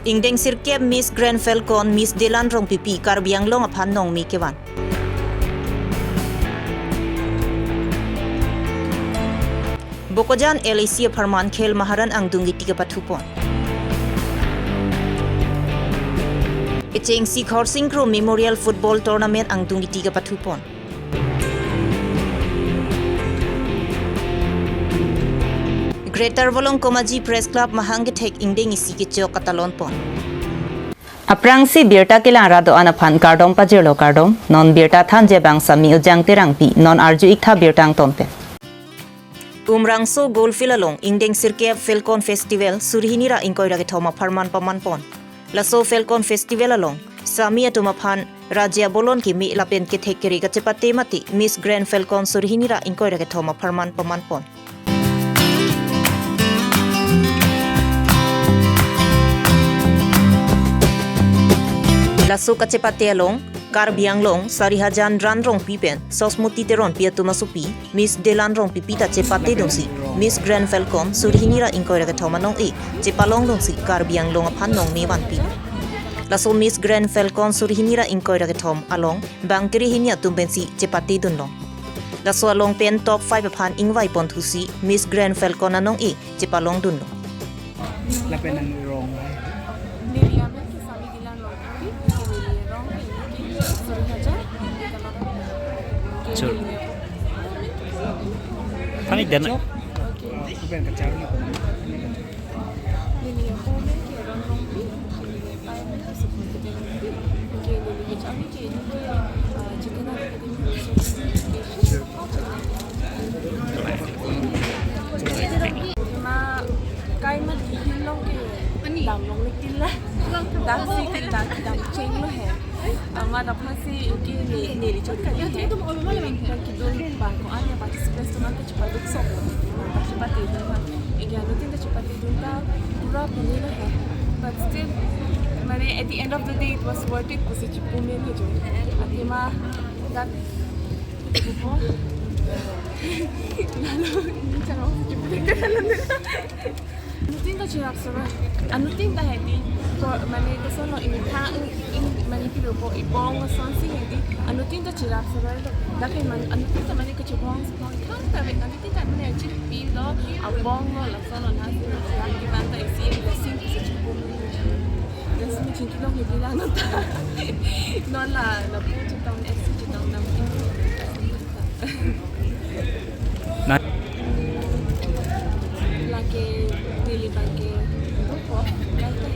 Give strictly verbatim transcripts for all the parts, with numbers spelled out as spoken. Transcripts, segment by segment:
Ingdeng sirkep Miss Grand Falcon, Miss Delan Rongpipi, Karbi Anglong aphan nongme kevan. Bokajan L A C apharman Khel Maharan angdung iti kepathupon. Kechengsi Khorsing Kro Memorial Football Tournament angdung iti kepathupon. Greater Volongkom Aji Press Club mahang kethek ingdeng isi kechok katalonpon. Aphrangsi birta kelang ra do-an aphan kardom pajirlo kardom, non birta thanji abang Sami Ujang Terangpi, non arju-iktha birta angton pen. Umrangso Gold Field along ingdeng sirkep Falcon Festival suri hini ra ingkoi ra kethom apharman pamanpon. Laso Falcon Festival along Sami atum aphan raje abolon keme lapen kethek kere kachepate mate Miss Grand Falcon suri hini ra ingkoi ra kethom apharman pamanpon. Laso kachepate along Karbi Anglong Sarihajan Ran Rongpi pen Sosmoti Teronpi atum asopi Miss Delan Rongpipi ta chepate dunsi Miss Grand Falcon suri hini ra ingkoi ra kethom anong-e chepalong dunsi Karbi Anglong aphan nongme vanpi. Laso Miss Grand Falcon suri hini ra ingkoi ra kethom along bang kere hini atum pensi chepate dunlong. Laso along pen top five aphan ingvaipon thusi Miss Grand Falcon anong-e chepalong dunlo. Lapen nangrong. Neli amen ke Sami Delan Rongpipi, neli rong ke Sarihajan. Sure. Panik dan. Okay. Lapen kacharli. Neli apo amen ke Ran Rongpi, neli apai amen ke Sosmoti Rongpi. Okay, neli kacharli ke neli, ah, Chicken Academy of Social Education. Athema kaima dihin long ke damlong le tila. Daksi ke dam, damchenglo he. Amat aphansi ke ne, neli chot kali he. Neli kidun bang ko-an ya participants atum an ta chepaduk sok. Chepate dun ta. Ingya anuttin ta chepate dun ta pura puni lo he. But still, mane, at the end of the day, it was worth it pusi chepumelo jo. Athema dak Lalu, ini cara mau jemput ke dalam. Anuttin ta cherap serai. Anuttin ta hedi. Ko mane koson lo ini tha, in mane pilo ko ibong son si hedi. Anuttin ta cherap serai lo. Dak ke mane anuttin ta mane kechebong sepong kan ta be anuttin ta mane chirpi lo, abong lo, lason lo na si cherap di ban ta isi blessing si chepum. Blessing chingki lo ni bila non ta. Non la, la pu chetong, F C chetong nam. Nah. Lake neli bangke. Opo, kaita.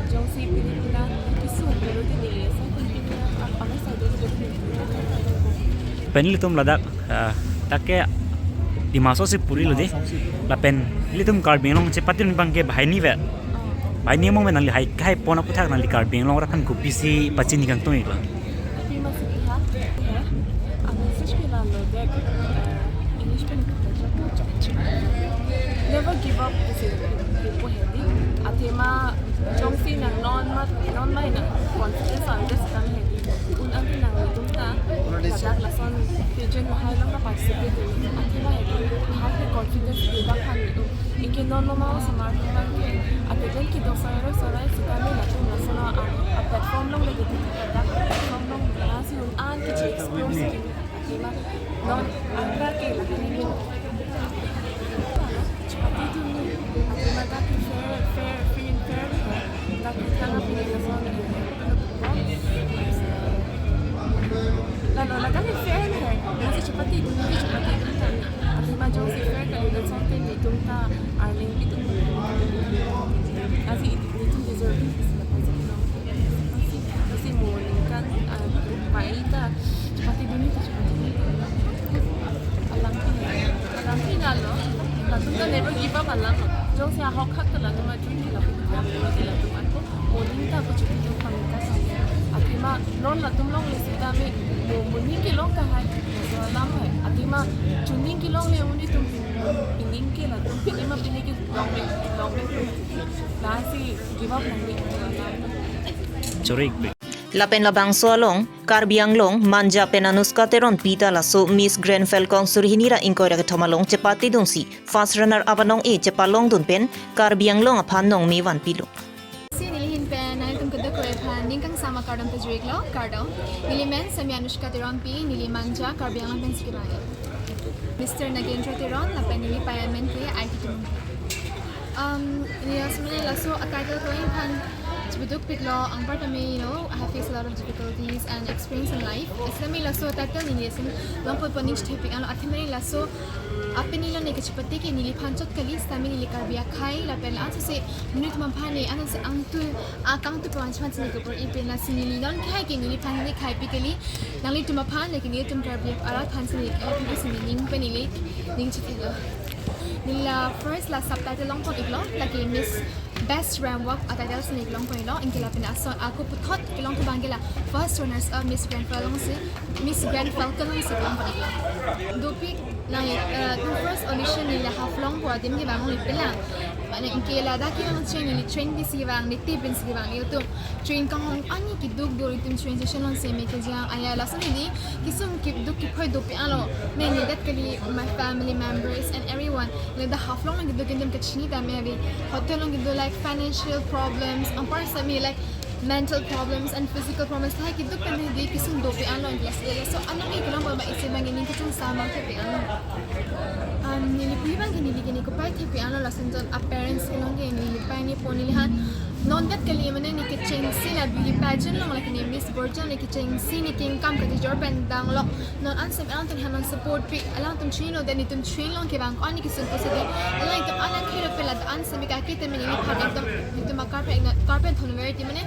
Jongsi pini pina, kisu, pero di neli, sa pini pina, apa, apa sa dulu, dulu. Pen ilitum ladak, ah, dak ke Dima Hasao si puri lo di. Lapen ilitum Karbi Anglong chepatedun bangke banghini ave. Banghini among pen nangli hai kahaipon aputhak nangli Karbi Anglong arat aphan kopisi pachini kangtung iklo. Athema si kiha, eh, a message ke lalo dek, eh, English pen kita jawab, never give up pusi kipu hedi. Athema jongsi nang non mat, non mai nang confidence ang des kam hedi. Un-an nangtum ta ladak lason pageant lahai along ta participate. Athema hedi, hai ke confidence build up han ni. Anke non lo ma osomar atum abangke, athe pen kedo sarai sarai sitame latum lason a, a platform along le kedo, ladak platform along lasi un-an ke che-explore si. Athema non angra ke la ke chepatedun ni. Athema dak ke fair, fair, free and fair. Dak ke thang aphi lason. Lalo ladak ke fair ni hai. Lasi chepatedun ni, chepatedun ta. Athema jongsi fair kali lason te netum ta arleng pitum. Lasi netum deserving pusi lapuson lo. Lasi, lasi mo ningkan, ah, pai ta chepatedun ni ta, chepatedun ni ta. Alam phi, alam phi lalo. Latum ta never give up alam lo. Jongsi ahok hak ta latum ajun ke lapu, lapu ke latum ako. Moning ta ako chepatedun kami ta sa. Athema non latum longle sitame mo, moning kelong ta hai. Laso alam hai. Athema chuning kelongle un-e tum pining ke latum, pini ma pini ke longle, longle. Lasi give up nangne. Churik. Lapen labangso along Karbi Anglong, Manja pen Anuska Teronpi ta laso Miss Grand Falcon suri hini ra ingkoi ra kethom along chepatedunsi first runner up anong-e chepalongdun pen Karbi Anglong aphan nongme vanpilo. Si neli hin Kardom ta jui-iklo, kardom. Neli men semi Anushka Teronpi, neli Manja, Karbi Anglong pensi kevang. Mister Nagendra Teron, lapen neli payamen ke I T Tumung. Um, neli asmene laso a-title ko-an aphan chibuduk piklo, anparta me, you know, I have faced a lot of difficulties and experience in life. Asmene laso a-title neli asin long pon pon ning chethepik-anlo, athema laso apini lo ne kachepate ke neliphan chot kali, sitame neli Karbi akhei, lapen ansose monit atum aphan ne, ansose angtu, akangtu pon chephan si ne kepor-i pen, lasi neli non khei ke neliphan ne kheipi kali, nanglitum aphan, lake nelitum Karbi arat aphan si ne kheipi pusi neli ning pen neli ning chethelo. Neli la first la subtitle long pon-iklo, lake Miss Best Ramp Walk a-title si ne long pon-iklo, anke lapen ason ako puthot kelong thu abang ke la first runners up Miss Grand Falcon si, Miss Grand Falcon si long pon-iklo. Dopik nang, eh, the first audition neli la Haflong pu adim kevang neli pelang. Mane anke ladak kevang train neli train pensi kevang, neli tip pensi kevang, nelitum train kanghon ani keduk do, nelitum train station along seme kejang. Aya lason neli kesung keduk kephoi dopik-anlo. Mane nedet kali my family members and everyone. Ladak Haflong along keduk nelitum kachini tame ave. Hotel along keduk like financial problems, anparta me like mental problems and physical problems, lahai keduk pen hedi kesung dopik-anlo, class laso anong-e kelong pon abang isi abang neli kechung samang thepik-anlo. Um, neli pui abang ke neli ke ne kopai thepik-anlo, lason jon a-parents kelong ke neli pai ne pon neli han. Non det kali mane ne kechengsi la beauty pageant along, lake ne Miss Borjan ne kechengsi ne kengkam kachijor pen dang lo. Non ansem alangtum han non support pi, alangtum chinilo, then nelitum chinilo kevang ko-an ne kesung pusi di. Alangtum alang khelo pela ansem ke akete me neliphan ekdom, nelitum a-Karbi, Karbi thon very mane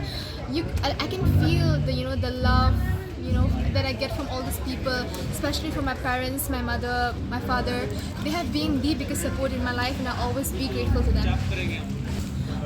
you, I, I can feel the, you know, the love, you know, that I get from all these people, especially from my parents, my mother, my father. They have been the biggest support in my life, and I'll always be grateful to them.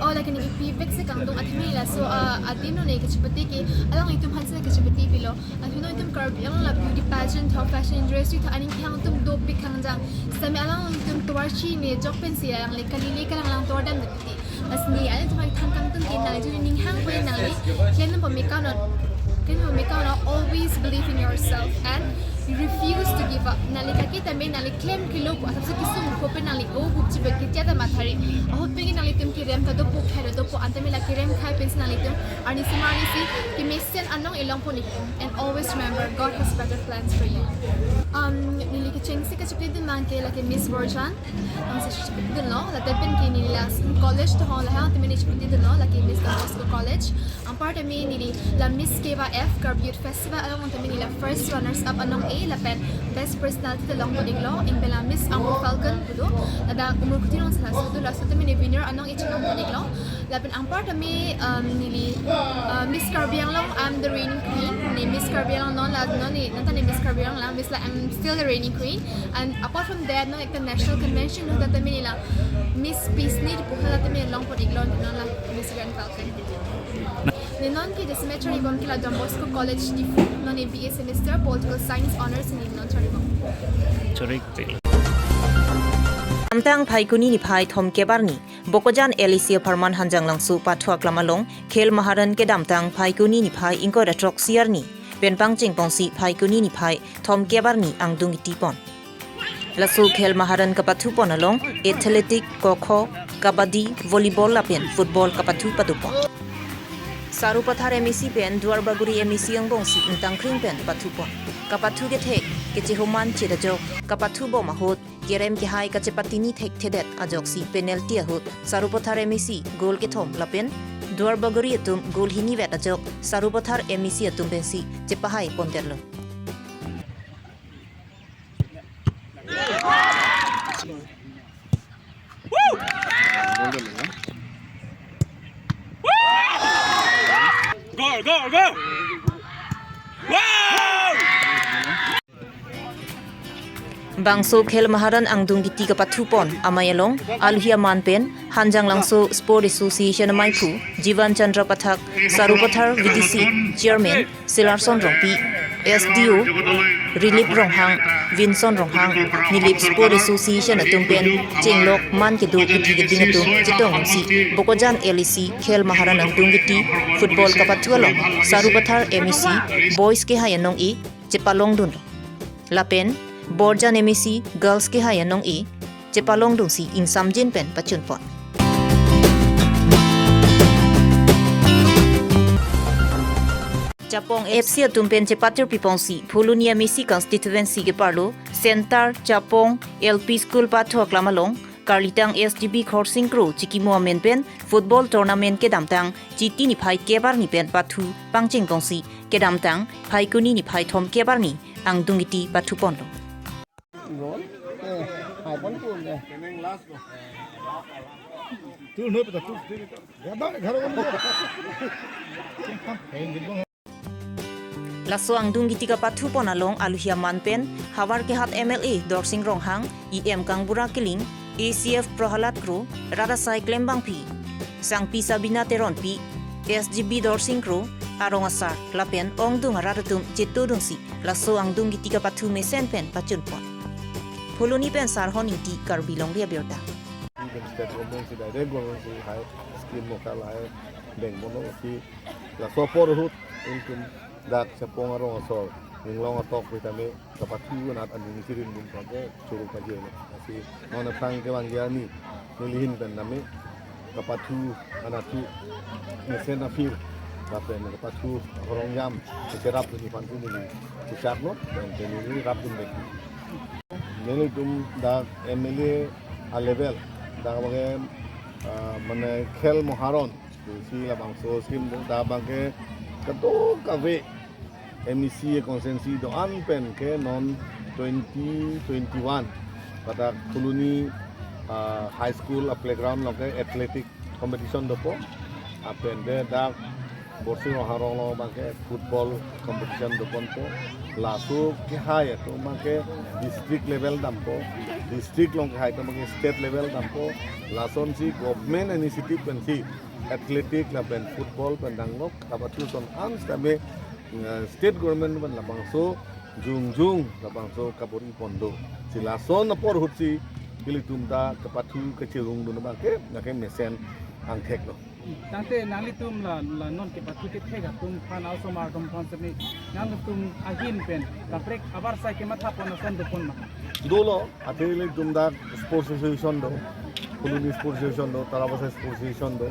Oh, lake ne pibek si kangtung athema laso, uh, adim lo ne kachepate ke, alanglitum aphan si kachepate pilo. Athema nelitum Karbi Anglong la beauty pageant tho, fashion industry tho, aning kehang atum dopik kangjang. Sitame alanglitum tovar si ne jok pensi alangle kali le kalang tovar dam dopik. Lasi ne, alanglitum aphan than kangtung ke nangli jodi ning hang pen nangli klem pon mekang non, klem pon mekang non, always believe in yourself and you refuse to give up. Nangli kaki tame nangli klem kelo pu asapsi kesung ko pen nangli o bup chibek ke chata mathari. Ahut pen nanglitum kerem ta dopo, khei ta dopo, anta me la kerem khei pensi nanglitum arnisi ma arnisi kemesen anong-e long pon-ik. And always remember, God has better plans for you. Um, neli kechengsi kachepate abang ke lake Miss Borjan. Nang sa chepate lo, lapen ke neli la college tho lahai tame ne chepate lo, lake Miss Don Bosco College. Anparta me neli la Miss Keva F Karbi Youth Festival along tame neli la first runners up anong-e, lapen best personality ta long pon-iklo, anke la Miss Amur Falcon pu do, ladak Umrukhuti along si laso do, laso tame ne winner anong-e chelong pon-iklo. Lapen anparta me, um, neli, uh, Miss Karbi Anglong, I'm the reigning queen. Ne Miss Karbi Anglong non la, non ne, non ta ne Miss Karbi Anglong la, Miss la, I'm still the reigning queen. And apart from that, non ekta national convention lo, tata me neli la Miss Peace ni pu hala tame long pon-iklo, non la Miss Grand Falcon. Ne non ke jasemet chari bom ke la Don Bosco College Diphu, non ne B A semester, Political Science Honours ne non chari bom. Chari te. Amtang Phaikuni niphai thomkep arni, Bokajan L A C apharman Hanjanglangso pathu aklam along, Khel Maharan kedamtang Phaikuni niphai ingkoi ra throksi arni pen pangcheng pon si Phaikuni niphai thomkep arni angdung kiti pon. Laso Khel Maharan kapathu pon along, athletic, kho kho, kabaddi, volleyball lapen football kapathu pado pon. Sarupathar M A C pen Duarbagori M A C angbong si ingtang kring pen pathu pon. Kapathu kethek, kechehoman chedajok, kapathu bom ahut, kerem kehai kachepatini thekthedet ajoksi penalty ahut Sarupathar M A C goal kethom lapen Duarbagori atum goal hini vet ajok Sarupathar M A C atum pensi chepahai pondetlo. Goal, goal, goal! Wow! Bangso Khel Maharan angdung kiti kapathu pon amei along, aluhi aman pen, Hanjanglangso Sport Association amaiphu, Jivan Chandra Pathak, Sarupathar V D C Chairman, Silarson Rongpi, S D O, Rilip Ronghang, Vinson Ronghang, Nilip Sport Association atum pen, chenglok man kedo kiti keding atum, chetong si, Bokajan L A C, Khel Maharan angdung kiti, football kapathu along, Sarupathar M A C, boys kehai anong-e, chepalongdunlo. Lapen, Borjan M A C, girls kehai anong-e, chepalongdun si ingsamjin pen pachun pon. Chapong F C atum pen chepatir piponsi Phuloni M A C constituency keparlo Center Chapong L P School pathok lam along karlitang S G B Khorsing Kro chikimo amen pen football tournament kedamtang Chiti niphai kep arni pen pathu pangcheng kongsi kedamtang Phaikuni niphai thomkep arni angdung giti pathu ponlo. Laso angdung giti kapathu pon along aluhi aman pen Howraghat M L A Dorsing Ronghang, E M Kangbura Killing, A C F Prahalad Kro, rat asai klembangpi Sangpi Sabina Teronpi, S G B Dorsing Kro, arong asar lapen ongdung arat atum chetodunsi laso angdung giti kapathu mesen pen pachun pon. Phuloni pen Sarhon Ingti, Karbi Longri Abirta. Even state government si direct government si hai scheme mokha lahai bank bono si laso apor ahut ingtum dak Chapong arong asor inglong atok pu tame kapathu anat aning chirin dun pake churu pajelo. Lasi non aphrang kevang arni nelihin pen tame kapathu anathu mesen aphi lapen kapathu ahorong jam kecherap dun aphan tu neli chechaklo, pen pen neli rap dun bek. Nelitum dak M L A a level dak abangke, ah, mane khel moharon si labangso scheme do, dak abangke kadokave M A C constituency do-an pen ke non twenty twenty-one pada Phuloni, ah, High School a playground along ke athletic competition dopo. Lapen de dak Dorsing Ronghang arong along abangke football competition doponpo. Laso kehai atum abangke district level dampo. District along kehai atum abangke state level dampo. Lasonsi government initiative pensi athletic lapen football pen danglok kapathu ason an sitame, eh, state government pen labangso jongjong labangso kabor-i pon do. Si lason apor ahutsi ilitum ta kapathu kachirung dun abangke, nake mesen angthek lo. Tangte nanglitum la, la non kepathu kethek atum aphan, osomar atum aphan semi nanglitum ahin pen kaprek avarsai kematha pon ason dopon ma? Dolo, athe ilitum dak sports association do, Phuloni sports association do, Tarabasai sports association do,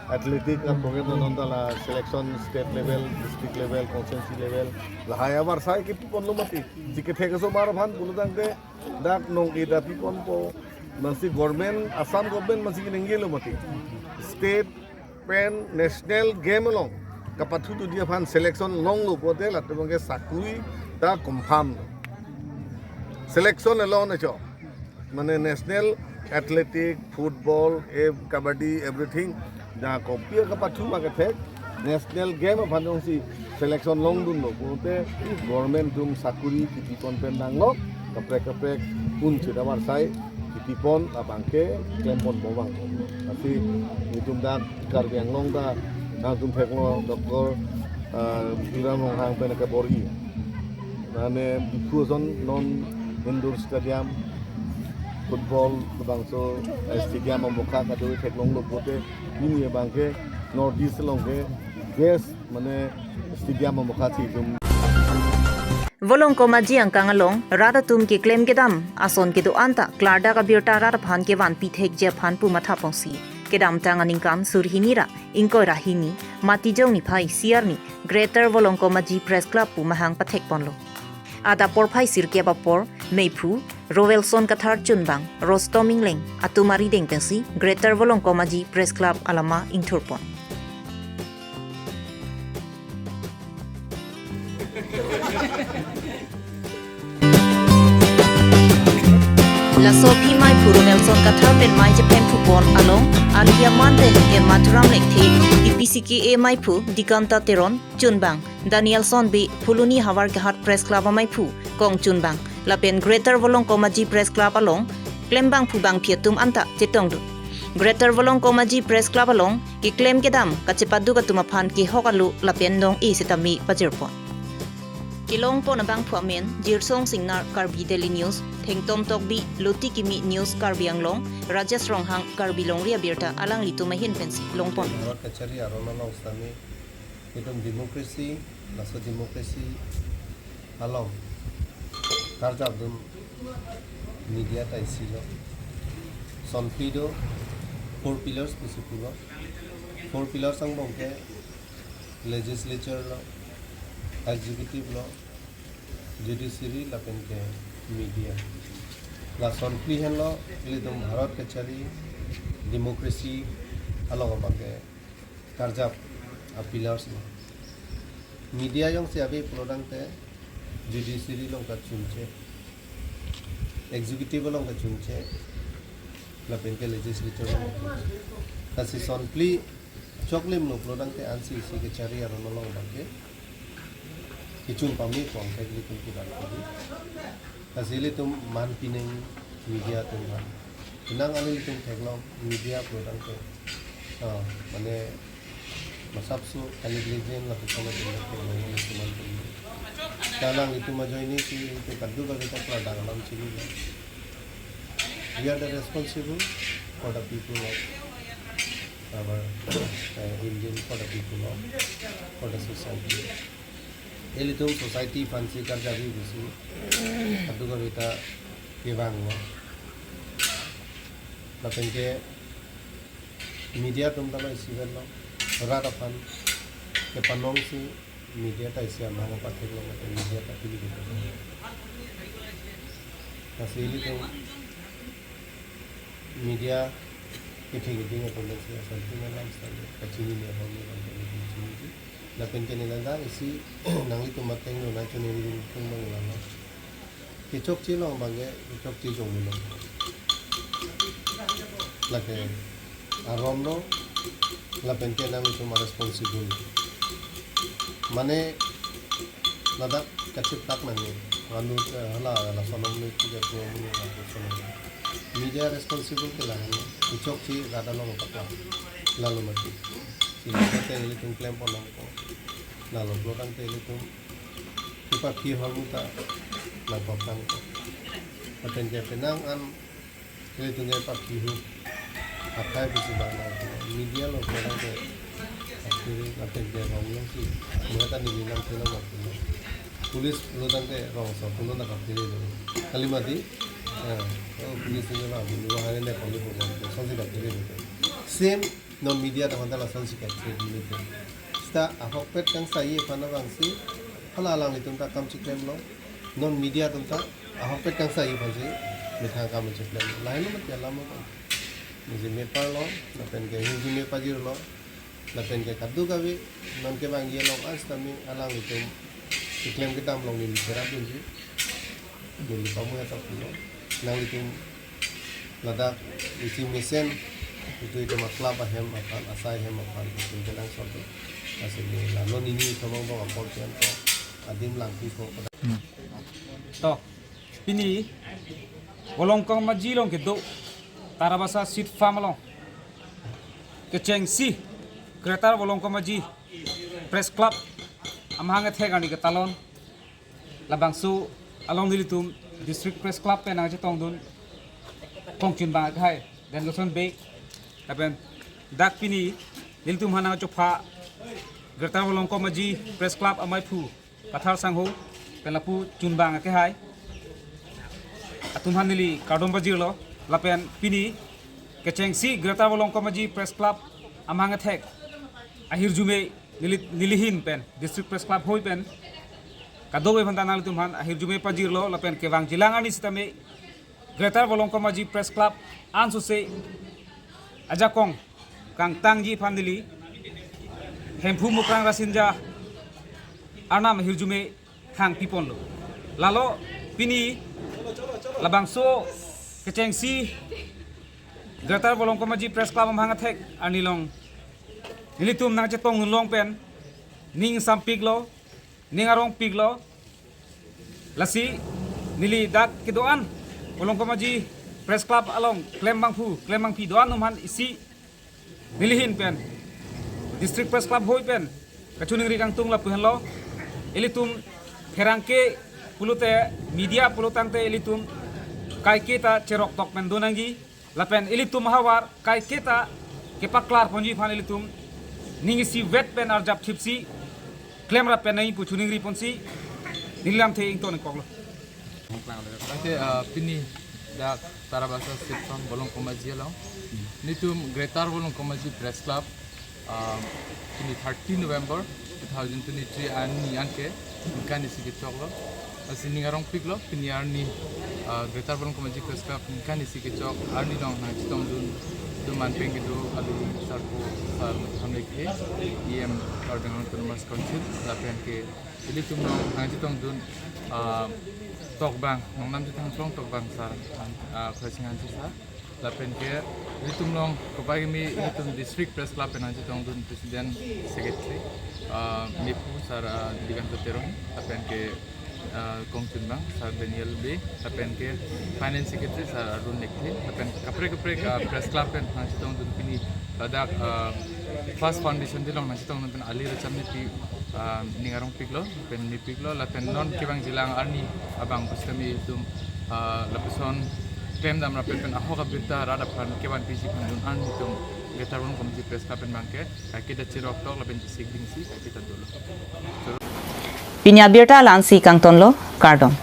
athletic a program do, non ta la selection state level, district level, constituency level, lahai avarsai kepi ponlo mati. Si kethek asomar aphan pulo tangte dak nong-e ta pi ponpo, masi government, Assam government masi kenenggelo mati. State pen national game along kapathu dodi aphan selection longlo pulote latum abangke sakuri ta confirm. Selection alone acho. Mane national athletic, football, eh, kabaddi, everything. Dak kopi kapathu ma kethek, national game aphan jongsi selection longdunlo pulote government atum sakuri kepi pon pen danglok, kaprek kaprek un chit avarsai kepi pon abangke klem ponpo abang. Lasi itum dak Karbi Anglong ta nangtum theklo Doctor, ah, Tuliram Ronghang pen kabor-i. Mane Diphu ason non indoor stadium, football labangso, eh, stadium amokha kado theklonglo pulote, pini abangke North East along ke best mane stadium amokha si itum. Volongkom Aji angkang along rat atum keklem kedam ason kedo-an ta klardak abirta rat aphan kevanpi thekji aphan pu matha ponsi kedamtang aningkan sur hini ra ingkoi ra hini Matijong niphai isi arni Greater Volongkom Aji Press Club pu mahang pathek ponlo. Adap porphai sirkep apor meiphu Roelson Kathar chunbang Rostom Ingleng atum arideng pensi Greater Volongkom Aji Press Club alama ingthur pon. Laso aphi meiphu Roelson Kathar pen mei chephem thupon along aluhi aman pen M Mathuram Lekthe, D P C K A meiphu Diganta Teron chunbang, Danielson Bey Phuloni Howraghat Press Club ameiphu kong chunbang lapen Greater Volongkom Aji Press Club along klembangphu bangphi atum anta chetongdun. Greater Volongkom Aji Press Club along keklem kedam kachepaduk atum aphan kehok alo lapen nong-e sitame pajirpon. Kelong pon abangphu amen Jirsong Singnar, Karbi Daily News, Thengtom Tokbi, Loti Kimi News Karbi Anglong, Rajesh Ronghang, Karbi Longri Abirta, alanglitum ahin pensi longpon. Bharat kachari aron along sitame itum democracy, laso democracy along karjap dun media ta isi lo. Sonpi do, four pillars pusi pulo. Four pillars angbong ke legislature lo, Executive lo, judiciary lapen ke media. La sonphli henlo ilitum Bharat kachari democracy along abang ke karjap a pillars lo. Media jongsi ave pulotangte judiciary along kachunche, executive along kachunche, lapen ke legislature along kachunche. Lasi sonphli choklim lo pulotangte ansi isi kachari aron along abang ke kechun pame pon thek ilitum kiran kali. Lasi ilitum man pineng media atum aphan. Penang an ilitum theklong media pulotangte, ah, mane masapso negligent lapen koma tum theklong ilitum man pineng. Kalang ilitum ajoine si ilitum kadokave ta pradang alam chini lo. We are the responsible for the people of our, uh, Indian, for the people of, for the society. Ilitum society aphansi karjap ave pusi kadokave ta kevang lo. Lapen ke media atum ta lo isi vet lo. Rat aphan kepanong si media ta isi amang apa thek lo mate media ta pili gitu. Lasi ilitum media kethe keding atum si asal tina lam style kachini le hong ni bang kachini di. Lapen ke neli ladak isi nanglitum ateng lo nangchoningri tung bang lama. Kechokche along abang ke kechokche jong mulo. Lake aron lo, lapen ke nanglitum a responsible. Mane ladak kachip tak nang ni. Anu, eh, hala, hala sonom ni tiga puluh menit, empat puluh sonom. Media responsible ke lang ni. Kechokche rat along pakla. Lalo mati. Sini kate ilitum klem pon nangkok. Lalo pulotangte ilitum kepaphi ahormu ta nangkok nangkok. Lapen ke penang an ilitum kepaphi hu akhai pusi bang nangkok. Media lo pulotangte aphi ri lapen ke rong jongsi mata neli lam thelo nangkok. Police pulotangte rong so pulo nangkok phi ri lo. Kali mati, eh, oh, police ni ba bulu hari ne police pulotangte sonsi kap phi ri lo. Same non media ta honda lasonsi kap phi ri lo. Sita ahokpet kangsaji aphan abangsi hala alanglitum ta kam chiklem lo. Non media atum ta ahokpet kangsaji aphansi methang kam chiklem lo. Lahenlo mati alam lo. Niji mepar lo, lapen ke hirjume pajir lo, lapen ke kadokave non kevangji along asitame alanglitum keklem kedam along neli cherap dunji. Neli pamu ya tak lo. Nanglitum ladak isi mesen itu itu ma club ahem aphan, asai ahem aphan, itu kelang soto. Asal ni la non ini tomang bang apor kian to adim langpi ko. To, pini Volongkom Amaji along kedo Tarabasa Seed Farm along kechengsi Greater Volongkom Amaji Press Club amahang ethek arni ketalon labangso along nelitum District Press Club pen nangchetongdun kongchun bang akhai Dengoson Bey lapen dak pini nelitum aphan nangchopha Greater Volongkom Amaji Press Club amaiphu Kathar Sangho pen lapu chunbang akehai atum aphan neli kardom pajirlo. Lapen pini kechengsi Greater Volongkom Amaji Press Club amahang ethek ahirjume neli, neli ahin pen District Press Club hoi pen kadokave aphanta nanglitum aphan ahirjume pajirlo lapen kevangjilang arni sitame Greater Volongkom Amaji Press Club ansose ajakong kangtangji aphan neli Hemphu Mukrang Rasinja arnam ahirjume hang piponlo. Lalo pini labangso kechengsi Greater Volongkom Amaji Press Club amahang ethek arni along nelitum nangchetongdun long pen ning sampiklo, ning arongpiklo. Lasi neli dak kedo-an Volongkom Amaji Press Club along klembangphu klembangpi do-an atum aphan isi neli ahin pen District Press Club hoi pen kachiningri kangtung lapu henlo. Ilitum pherangke pulote media pulotangte ilitum kaike ta cherok tok pen do nangji. Lapen ilitum ahavar kaike ta kepaklar ponji aphan ilitum ning isivet pen arjap thipsi klemrap pen nangji pu chiningri ponsi neli lamthe ington ingkoklo. Lake, ah, pini dak Tarabasa Seed Farm Volongkom Amaji along nelitum Greater Volongkom Amaji Press Club, ah, pini thirty November two thousand twenty-three arni anke ningkan isi kechoklo. Lasi ning arongpiklo, pini arni, ah, Greater Boron Community Press Club ningkan isi kechok arni along nangchetongdun atum anpeng kedo kali, sarpo, sar Hamlekhe, E M Karbi Anglong Autonomous Council, lapen ke ilitum along nangchetongdun, ah, tokbang, nongnam chetong tokbang sar, ah, Khorsing Hanse sar. Lapen ke ilitum along kopai kimi ilitum District Press Club pen nangchetongdun President, Secretary, ah, mepu sar, ah, Diganta Teron, lapen ke, ah, kongchunbang sar Daniel Bey, lapen ke Finance Secretary sar Arun Lekthe, lapen kaprek kaprek, ah, Press Club pen nangchetongdun pini ladak, ah, first foundation day along nangchetongdun pen ali racham nepi, ah, ning arongpiklo, pen mepiklo, lapen non kevangjilang arni abang pusitame itum, ah, lapuson klemdam rapet pen ahok abirta rat aphan kevan piji phandun an itum Greater Boron Community Press Club pen abangke kaiketa chiroktok lapen chesik dingsi kaiketa dolo. Pini abirta la-ansi kangtonlo, kardom.